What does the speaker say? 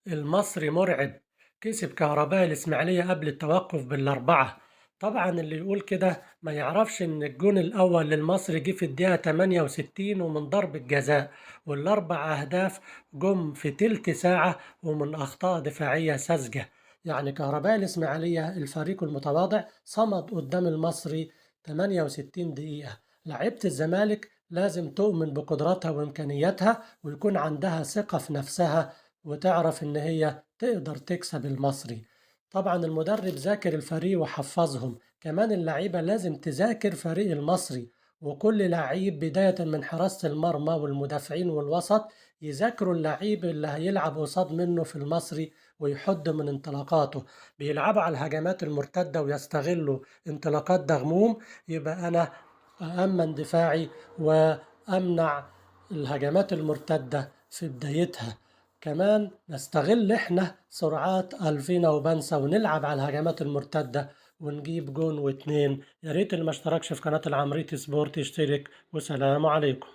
المصري مرعب، كسب كهرباء الإسماعيلية قبل التوقف بالأربعة. طبعا اللي يقول كده ما يعرفش إن الجون الأول للمصري جه في الدقيقة 68 ومن ضربة جزاء، والأربع أهداف جم في تلت ساعة ومن أخطاء دفاعية ساذجة. يعني كهرباء الإسماعيلية الفريق المتواضع صمد قدام المصري 68 دقيقة. لعيبة الزمالك لازم تؤمن بقدراتها وإمكانياتها ويكون عندها ثقة في نفسها وتعرف إن هي تقدر تكسب المصري. طبعا المدرب ذاكر الفريق وحفظهم، كمان اللعيبة لازم تذاكر فريق المصري، وكل لعيب بداية من حراسة المرمى والمدافعين والوسط يذاكروا اللعيب اللي هيلعب قصاد منه في المصري ويحد من انطلاقاته. بيلعبوا على الهجمات المرتدة ويستغلوا انطلاقات دغموم، يبقى أنا أأمن دفاعي وأمنع الهجمات المرتدة في بدايتها. كمان نستغل احنا سرعات الفينا وبنسا ونلعب على الهجمات المرتدة ونجيب جون واتنين. يا ريت اللي ما اشتركش في قناة العمريتي سبورت يشترك، وسلام عليكم.